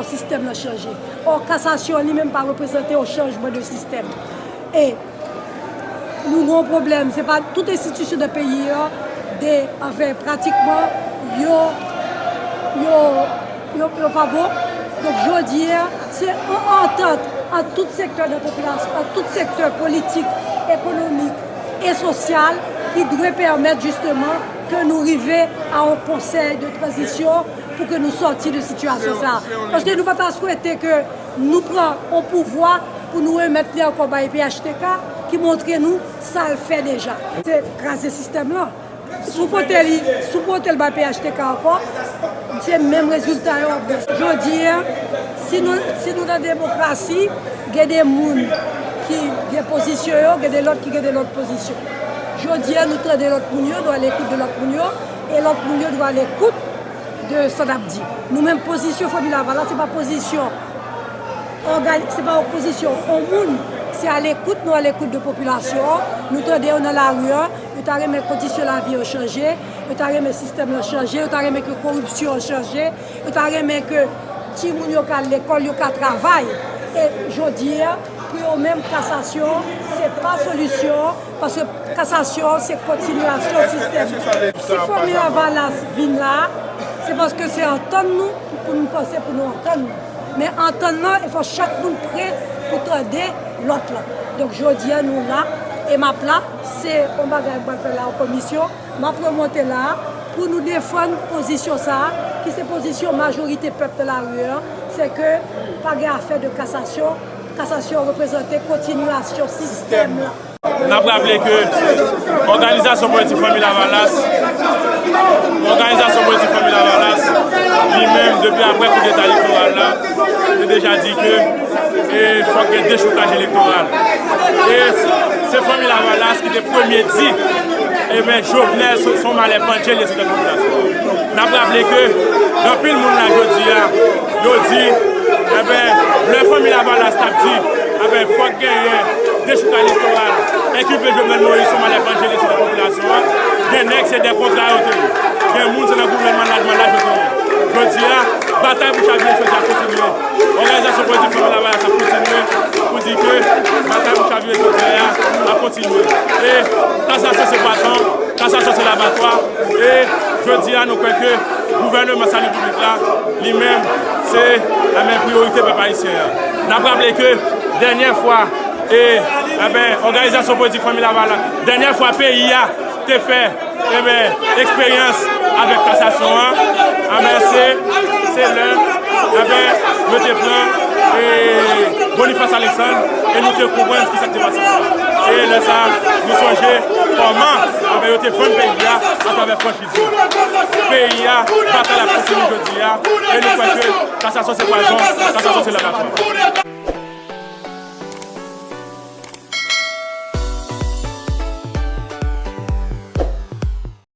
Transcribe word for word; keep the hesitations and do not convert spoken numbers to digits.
Sistèm nan chanje. Ò, kasasyon li menm pa reprezante yon chanjman de sistèm. E nou gen yon pwoblèm, se pa tout enstitisyon nan peyi a, de, anfen, pratikman, yo, yo, yo, yo pa bon. Donk, jodi a, se yon antant ant tout sektè nan popilasyon, ant tout sektè politik, ekonomik e sosyal ki dwe pèmèt jisteman ke nou rive a yon konsèy de tranzisyon pou ke nou sòti de sitiyasyon sa. Paske nou pa ta swete ke nou pran yon pouvwa pou nou remèt li ankò bay P H T K ki montre nou sa l fè deja. Se kraze sistèm lan. Si w pote li, si w pote l bay P H T K ankò, se menm rezilta yo w ap gen. Jodi a, si nou, si nou nan demokrasi, gen de moun ki gen pozisyon yo, gen de lòt ki gen de lòt pozisyon. Jodi a, nou tande lòt moun yo, nou alekout de lòt moun yo, e lòt moun yo dwe alekout de sa n ap di. Nou menm pozisyon Fanmi Lavalas, se pa pozisyon ògani-, se pa opozisyon yon moun, se alekout, nou alekout de popilasyon an, nou tande yo nan lari an, yo ta renmen kondisyon lavi yo chanje, yo ta renmen sistèm lan chanje, yo ta renmen ke koripsyon an chanje, yo ta renmen ke timoun yo ka al lekòl, yo ka travay. E jodi a, pou yo menm, kasasyon se pa solisyon, paske kasasyon se kontinyasyon sistèm. Si Fanmi Lavalas vin la, se paske se antann nou pou nou panse pou nou antann nou. Men antann nan, e fò chak moun prè pou tande lòt lan. Donk, jodi a, nou la, e m ap la, se yon bagay m pral fè la, yon komisyon, m ap remonte la, pou nou defann pozisyon sa a, ki se pozisyon majorite pèp nan lari an, se ke pa gen afè de kasasyon. Kasasyon reprezante kontinyasyon sistèm lan. N ap raple ke òganizasyon politik Fanmi Lavalas, òganizasyon politik Fanmi Lavalas, li menm, depi apre koudeta elektoral la, te deja di ke, e, fòk gen dechoukaj elektoral. E se Fanmi Lavalas ki te premye di, e ben, Jovenel se, se yon malè pandje li ye sou tèt popilasyon an. N ap raple ke gen anpil moun la jodi a, yo di, e ben, lè Fanmi Lavalas t ap di, e ben, fòk genyen dechoukaj elektoral, enkilpe Jovenel Moïse se yon malè pandje li ye sou tèt popilasyon an. Gen nèg se dè kontra yo te ye. Gen moun se nan gouvènman laj malaj yo te ye. Jodi a, batay pou chavire chòdè a kontinye. Òganizasyon politik Fanmi Lavalas ap kontinye pou di ke batay pou chavire chòdè a ap kontinye. E kasasyon se pwazon, kasasyon se labatwa. E jodi a, nou kwè ke gouvènman Sali Piblik la, li menm, se, e ben, priyorite pèp ayisyen an. N ap raple ke dènyè fwa, e, e ben, òganizasyon politik Fanmi Lavalas, dènyè fwa peyi a te fè, e ben, eksperyans avèk kasasyon an, e ben, se, se lè, e ben, yo te pran, e, Boniface Alexandre, e nou te konprann kisa k te pase. E lè sa, nou sonje kòman, e ben, yo te vann peyi a atravè franchiz yo. Peyi a, batay la kontinye jodi a, e nou kwè ke kasasyon se pwazon, kasasyon se labatwa.